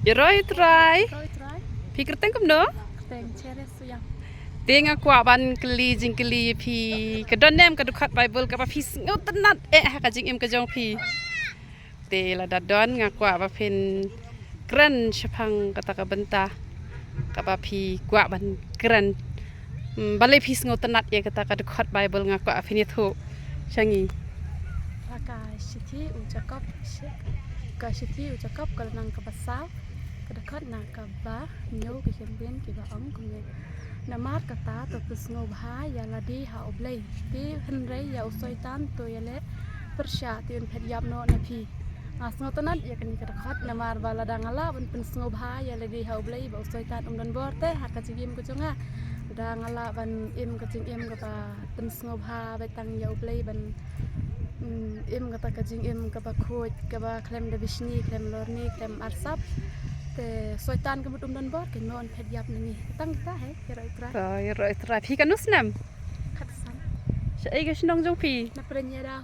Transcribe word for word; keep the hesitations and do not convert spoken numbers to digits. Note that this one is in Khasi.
Ïaroh Trai. Ïaroh Trai. Phi kyrteng kumno? Kyrteng Cherry Suiang. Te nga kwah ban kylli jingkylli ïa phi, ka don ne em ka dkhot Baibl kaba phi sngewtynnat eh ha ka jingim ka jong phi? Te lada don nga kwah ba phin kren shaphang kata ka bynta kaba phi kwah ban kren. Hmm, balei phi sngewtynnat ïa kata ka dkhot Baibl, nga kwah phin ïathuh sha ngi. Ka shithi u Jakob, shi-, ka shithi u Jakob ka lynnong kaba saw, ka dkhot na kaba hynñiew, ka khyndiat kiba ong kumne. Namar kata to pynsngewbha ïa lade ha U Blei, te hynrei ïa u Soitan to ïaleh pyrshah te un phet ïap noh na phi. Nga sngewtynnat ïa kane ka dkhot namar ba lada nga lah ban pynsngewbha ïa lade ha U Blei ba u Soitan um don bor te ha ka jingim ka jong nga. Lada nga lah ban im ka jingim kaba pynsngewbha beit tang ïa U Blei ban, mm, im kata ka jingim kaba khuid, kaba khlem da bishni, khlem lorni, khlem arsap. Te Soitan ka mut um don bor, ka mut un phet ïap na ngi. Tang kata hi, ïaroh Trai. To, ïaroh Trai. Phi katno snem? Khatsan. Shaei ka shnong jong phi? Na Prenjera.